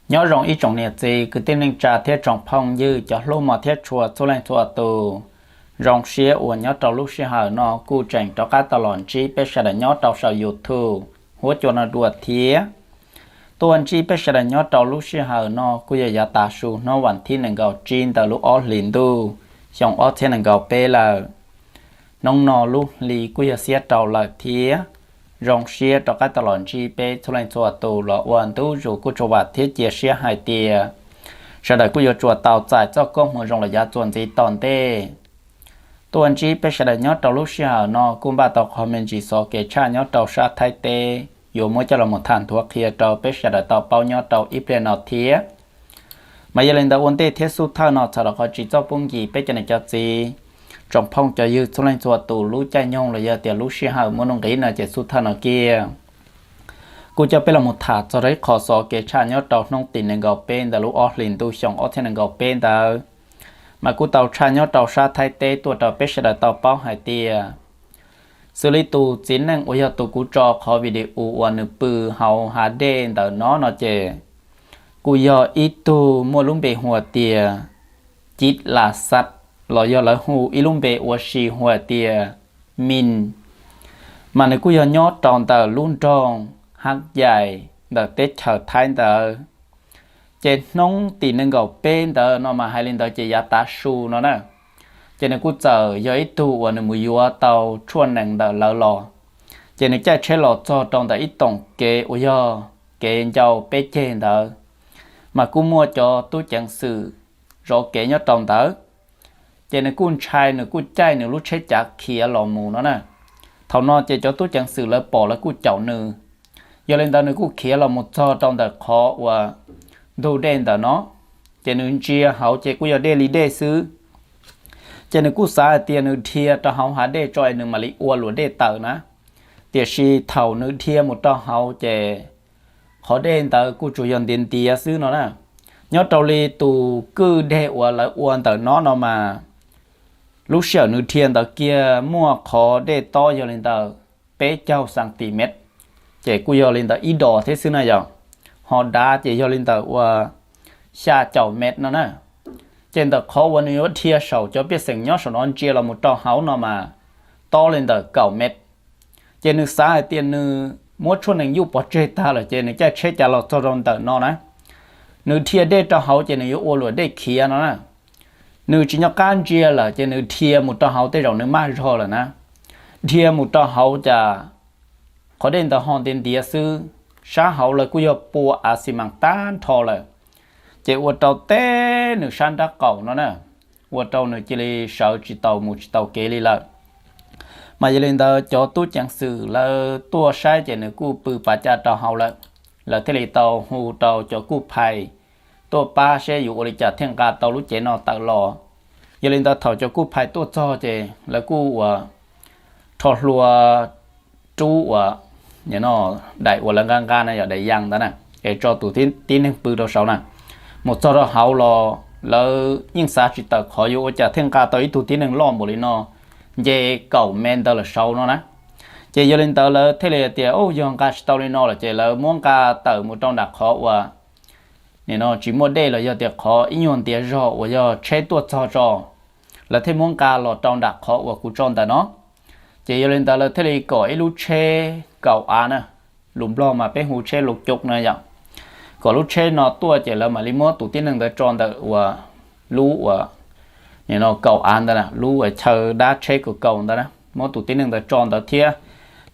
Nyob zoo ib tsoom niam txiv kwv tij neej tsa thiab tsoom phooj ywg cov hlub mos thiab tshua txhua leej txhua tus. Zoo siab uas nyob rau lub sij hawm no kuj tseem rov qab tau los ntsib peb sawv daws nyob rau saum YouTube huab cua no dua thiab. Tuaj ntsib peb sawv daws nyob rau lub sij hawm no kuj yog yav tav su hnub vas thib nees nkaum tsib ntawm lub ob hlis ntuj xyoo ob txhiab nees nkaum peb lawm. Hnub no lub hli kuj yog xiab rau lawm thiab. Zoo siab rov qab tau los ntsib peb txhua leej txhua tus los ua ntu zus kuj tsaug vam thiab cia siab hais tias sawv daws kuj yuav tsuas tau txais txoj koob hmoov zoo los yav txuas ntxiv tom ntej. Tuaj ntsib peb sawv daws nyob rau lub sij hawm no kuj npaj tau qhov me ntsis xov kev tshaj nyob rau sab Thaib teb yuav muab coj los mus tham nthuav qhia rau peb sawv daws tau paub nyob rau ib pliag no thiab. Mas yog li ntawd ua ntej thiab xub thawj no txhawm rau qhov tsis txoj pub nkim peb cov niam cov txiv, tsoom phooj cov ywg txhua leej txhua tus lub caij nyoog los yog tias lub sij hawm muaj nuj nqis no ces xub thawj no kiag kuj coj peb los mus tham txog rau ib qho xov kev tshaj nyob rau hnub tim nees nkaum peb ntawm lub ob hlis ntuj xyoo ob txhiab nees nkaum peb ntawd. Mas kuj tau tshaj nyob rau sab Thaib teb tuaj rau peb sawv daws tau paub hais tias xws li tus txiv neej uas yog tus kuv tso qhov video uas nws pw hauv hav dej ntawm no no ces kuj yog ib tug muaj lub npe hu tias Cib Las Xav los yog lawv hu ib lub npe ua si hu tias Min. Mas nws kuj yog nyob rau ntawm lub nroog Hab Yais ntawm teb chaws Thaib ntawd. Ces hnub tim nees nkaum peb ntawd no mas hais li ntawd ces yav tav su no na, ces nws kuj txawm yog ib tug uas nws mus yuav tau tshuaj nees ntawm lawv los, ces nws caij tsheb los txog rau ntawm ib toom kev uas yog kev ncau peb ceg ntawd, mas kuj muaj cov tub ceev xwm zov kev nyob rau ntawd. Ces nws kuj ntshai nws kuj caij nws lub tsheb cav khiav los mus no na. Thaum no ces cov tub ceev xwm lawv pom lawv kuj caum nws. Yog li ntawd nws kuj khiav los mus txog rau ntawm qhov uas ntug dej ntawm no, ces nws ntsia hauv ces kuj yog dej li dej xwb. Ces nws kuj xav hais tias nws dhia rau hauv hav dej tso es nws mam li ua luam dej tawm na. Tiam sis thaum nws dhia mus rau hauv ces qhov dej ntawd kuj tsuas yog ntiav ntiav xwb no na. Nyob rau li tus kwj deg uas lawv ua ntawm no no mas lub sij hawm nws dhia ntawd kiag muaj qhov dej tob yog li ntawm peb caug xas tis mev, ces kuj yog li ntawm ib dos thiab xwb na yog, ho dav ces yog li ntawm ua xya caum mev no na. Ces ntawm qhov uas nws yuav dhia saum cov pej xeem nyob saum no ntsia los mus rau hauv no mas tob li ntawm kaum mev. Ces nws xav hais tias nws muab tshuaj nees yuj pov tseg tag lawm ces nws caij tsheb cav los txog rau ntawm no na, nws dhia dej rau hauv ces nws yuav ua luam dej khiav no na. Nws tsis nyob qab ntsia lawm ces nws dhia mus rau hauv tej zaum nws maj zog lawm na. Dhia mus rau hauv cas qhov dej ntawd ho ntiav ntiav xwb, sab hauv lawv kuj yog pua av xi mas tag nrho lawm, ces ua rau teb nws sab nrab qaum no na, ua rau nws cia li sawv tsis tau mus tsis tau kev li lawm. Mas yog li ntawd cov tub ceev xwm lawv tuaj saib ces nws kuj pw pav caj rau hauv lawm, lawv thiaj li tau hu rau cov kuj phais tuaj pab seb yuav ua li cas thiaj nqa tau lub cev no tawm los. Yog li ntawd thaum cov kuj phais tuaj txog ces lawv kuj ua rho hlua rub ua daim uas lawv nqa nqa no yog daim yas ntawd na, es tso tus tib neeg pw rau saud na. Mus txog rau hauv los lawv yeej xav tsis tawm qhov yuav ua cas thiaj nqa tau ib tug tib neeg loj npaum li no, nce kaum mev ntawd lawm saud no na. Ces yog li ntawd lawv thiaj li tias, yog nqa tsis tau li no lawm ces lawv muab nqa tawm mus rau nram qhov uas nim no tsis muaj dej los yog tias qhov ib nyuag ntiav zog uas yog tsheb tuaj txog tso, lawv thiaj muab nqa los rau nram qhov uas kuv tso ntawm no. Ces yog li ntawd lawv thiaj li kom ib lub tsheb kaum av na, lus Nplog mas peb hu tsheb lus coj na yom, kom lub tsheb no tuaj ces lawv mam li muab tus tib neeg ntawd tso ntawm uas lub uas nim no kaum av ntawd na, lub uas chaw dab tsheb kaum kaum ntawd na, muab tus tib neeg ntawd tso ntawd thiab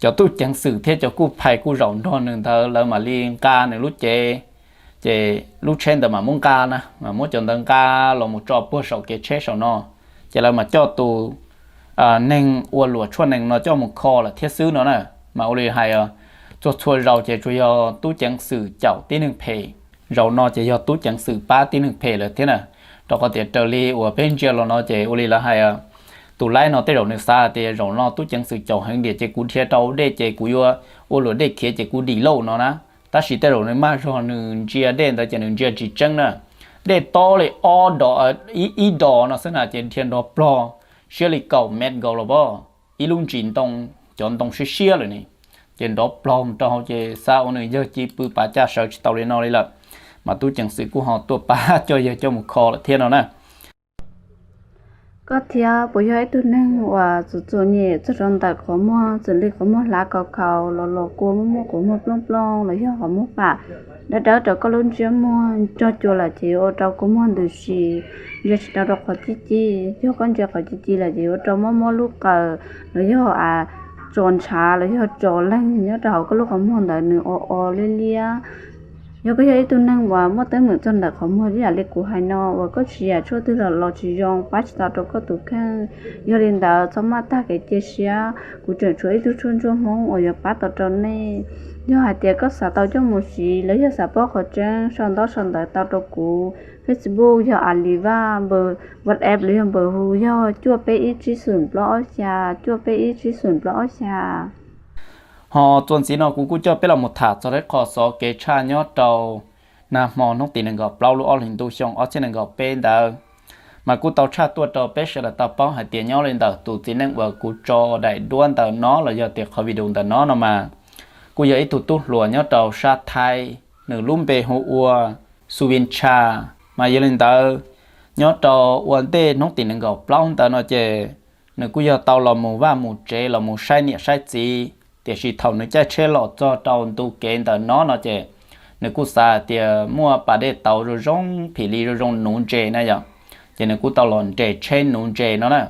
cov tub ceev xwm thiab cov kuj phais kuj zaum nrog nws ntawd lawv mam li nqa nws lub cev. Ces lub tsheb ntawd mam muab nqa na, mas muab cov ntawd nqa los mus tso puag saum kev tsheb saum no, ces lawv mam coj tus neeg ua luam tshuaj nees no coj mus kho lawm thiab xwb no na. Mas ua li hais txhua txhua zaus ces tsuas yog tub ceev xwm caum tib neeg phem, zaum no ces yog tub ceev xwm pab tib neeg phem lawm thiab na. Rau qhov tias raws li uas peb ntsia los no ces ua li lawv hais, tus laib no tej zaum nws xav tias zaum no tub ceev xwm caum heev diam ces kuv dhia rau dej ces kuv yuav ua luam dej khiav ces kuv dim lauj no na. Tab sis tej zaum nws maj zog nws ntsia dej ntawd ces nws ntsia tsis tseeb na. Dej tob li ob dos, ib dos no xwb na ces dhia nrov plog siab li kaum mev nkaus los pab, ib lub ntsis ntoo, cov ntoo siab siab lawm ne, ces nrov plog mus rau hauv ces xav ua nws yawg ci pw pav caj sawv tsis tau li no li lawm. mas tub ceev xwm kuj ho tuaj pab coj yawg coj mus kho lawm thiab no na. Koj thiab puas yog ib tug neeg uas txom txom nyem txog rau ntawm qhov muag, txwm li qhov muag hlav kaus khaus los los kua muaj muaj qhov muag plooj plooj los yog qhov muag pam dawb dawb rau koj lub ntsiab muag, cog cua lawm ces yuav ua rau kua muag ntws si, ntsia tsis tau rau qhov ci ci. Yog koj ntsia qhov ci ci lawm ces yuav ua rau mob mob lub qawm los yog tso ntshav los yog tso leeg nyob rau hauv koj lub qhov muag ntawd nws o o liab liab. Yog koj yog ib tug neeg uas muaj teeb meem txog ntawm qhov muag ib yam li kuv hais no uas koj siv yam tshuaj twg los los tsis zoo, pab tsis tau rau koj tus kheej, yog li ntawd txhob maj tag kev cia siab, kuv tseem tshuav ib tug tshuaj ntsuab Hmoob uas yuav pab tau rau nej. Yog hais tias koj xav tau coj mus siv los yog xav paub qhov tseeb sau ntaub sau ntawv tau rau kuv, Facebook yog Aliva, npawb WhatsApp los yog npawb hu yog cuaj peb ib tsib xoom plaub ob xya, cuaj peb ib tsib xoom plaub ob xya. Ho txuas ntxiv no kuv kuj coj peb los mus tham txog ib qho xov kev tshaj nyob rau nag hmo hnub tim nees nkaum plaub lub ob hlis ntuj xyoo ob txhiab nees nkaum peb ntawd, mas kuj tau tshaj tuaj rau peb sawv daws tau paub hais tias nyob li ntawm tus txiv neej uas kuv tso daim duab ntawm no los yog tias qhov video ntawm no no mas, kuj yog ib tug tub hluas nyob rau sab Thaib, nws lub npe hu ua Xu Vin Tsha. Mas yog li ntawd, nyob rau ua ntej hnub tim nees nkaum plaub ntawd no ces nws kuj yog tau los mus vaj mus tsev los mus saib niam saib txiv, tiam sis thaum nws caij tsheb los txog rau ntu kev ntawm no no ces nws kuj xav hais tias muaj pas dej tauv zoo zoo phim li zoo zoo nuv ntses na yom, ces nws kuj tau los nres tsheb nuv ntses no na.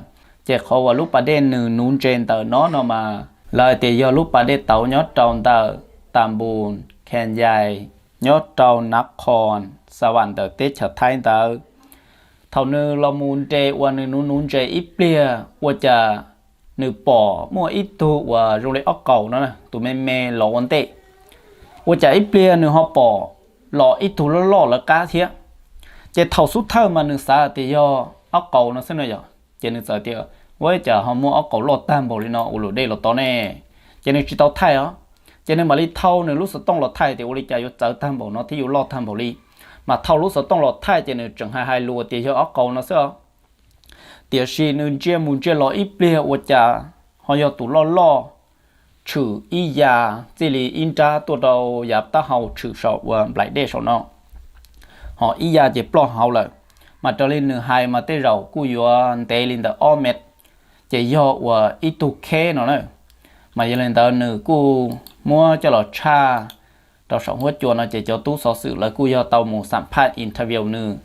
Ces qhov uas lub pas dej nws nuv ntses ntawm no no mas lawv hais tias yog lub pas dej tauv nyob rau ntawm Tam Npus Khees Yais, nyob rau Nav Khoos Xa Vam ntawm teb chaws Thaib ntawd. Thaum nws los mus nres uas nws nuv nuv ntses ib pliag ua cas nws pom muaj ib tug uas zoo li ob qaus no, tus me me los ua ntej. Ua cas ib pliag nws ho pom los ib tug loj loj lawv qab thiab. Ces thaum xub thawj mas nws xav tias yog ob qaus no xwb no yom, ces nws txawm tias, ua cas ho muaj ob qaus loj tag npaum li no ua luam dej los tod ne? Ces nws tsis tau thaij os. Ces nws mam li thau nws lub xov tooj los thaij tias ua li cas yuav txawv tag npaum no thiab yuav loj tag npaum li. Mas thau lub xov tooj los thaij ces nws tseem hais hais lus tias yog ob qaus no xwb os. Tiam sis nws ntsia mus ntsia los ib pliag ua cas ho yog tus loj loj tshwm ib ya, txij li ib nrab tuaj rau yav taub hau tshwm saum uas nplaim dej saum no, ho ib ya ces ploj hauv lawm. Mas raws li nws hais mas tej zaum kuj yuav ntev li ntawm ob mev, ces yog uas ib tug kheb no na. Mas yog li ntawd nws kuj muab coj los tshaj rau saum huab cua no ces cov tub xov xwm lawv kuj yog tau mus xam phaj interview nws.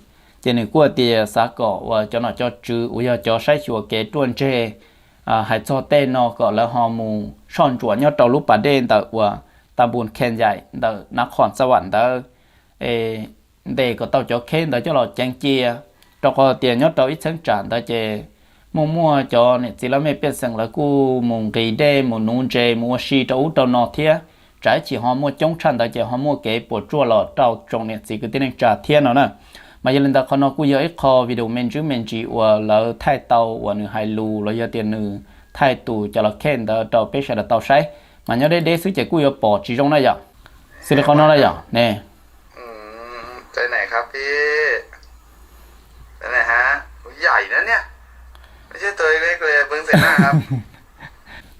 Ces nws kuj tias xav kom uas cov nom cov tswv uas yog cov saib xyuas kev ruaj ntseg hais txog tej no kom lawv ho mus soj ntsuam nyob rau lub pas dej ntawm uas Tam Npus Khees Yais ntawm Nav Khoos Xa Vam ntawd ntes kom tau cov kheb ntawd coj los ceev cia, rau qhov tias nyob rau ib txheeb tsam ntawd ces muaj muaj cov niam txiv laj mej pej xeem lawv kuj mus nqis dej mus nuv ntses mus ua si rau ub rau no thiab. Tsam ib chim ho muaj coob tshaj ntawd ces ho muaj kev puas tsuaj los rau tsoom niam txiv kwv tij neej tsa thiab no na. Mas yog li ntawd qhov no kuj yog ib qho video me ntsis me ntsis uas lawv thaij tau uas nws hais lus los yog tias nws thaij tus cov los khej ntawd rau peb sawv daws tau saib. Mas nyob deb deb xwb ces kuj yuav pom tsis zoo na yom. Xws li qhov no na yom ne.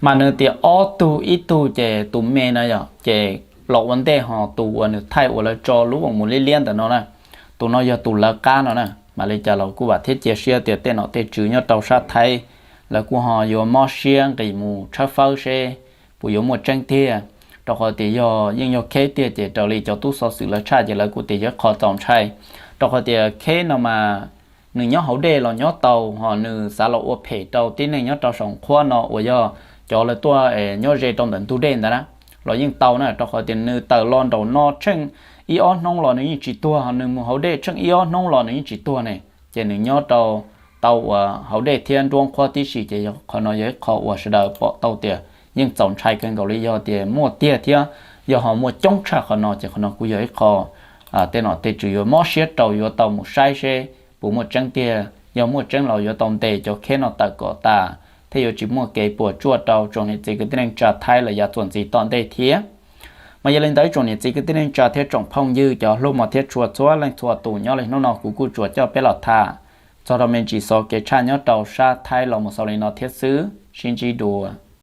Mas nws tias ob tug ib tug ces tus me no yom ces los ua ntej ho tus uas nws thaij uas lawv tso lub voos mus liab liab ntawm no na, tus no yog tus lawv qab no na. Mas li cas los kuj vam thiab cia siab tias tej nom tej tswv nyob rau sab Thaib lawv kuj ho yuav mob siab nqis mus tshawb fawb seb puas yuav muaj tseeb tiag. Rau qhov tias yog yeej yog kheb tiag ces raws li cov tub xov xwm lawv tshaj ces lawv kuj tias yog ib qho txaus ntshai. Rau qhov tias kheb no mas nws nyob hauv dej los nyob tau, ho nws xav los ua phem rau tib neeg nyob rau saum qhuab no uas yog cov lawv tuaj nyob ze rau ntawm ntug dej ntawd na, los yeej tau na. Rau qhov tias nws tawm los nraum no tsheej ib ob hnub los nws yeej tsis tuag, ho nws mus hauv dej tsheej ib ob hnub los nws yeej tsis tuag ne. Ces nws nyob rau tau uas hauv dej thiab nruab qhuab tib si ces qhov no yog ib qho uas sawv daws pom tau tias yeej txaus ntshai kawg nkaus li. Yog tias muaj tiag thiab yog ho muaj coob tshaj qhov no ces qhov no kuj yog ib qho tej nom tej tswv yuav mob siab rau, yuav tau mus saib seb puas muaj tseeb tiag. Yog muaj tseeb los yuav tau ntes cov kheb no tawm kom tas thiab yuav tsis muaj kev puas tsuaj rau tsoom niam txiv kwv tij neej tsa Thaib lawm yav txuas ntxiv tom ntej thiab. Mas yog li ntawd tsoom niam txiv kwv tij neej tsa thiab tsoom phooj ywg cov hlub mos thiab tshua txhua leej txhua tus, nyob li hnub no kuv kuj tsuas coj peb los tham txog rau me ntsis xov kev tshaj nyob rau sab Thaib los mus xaus li no thiab xwb. Sib ntsib dua.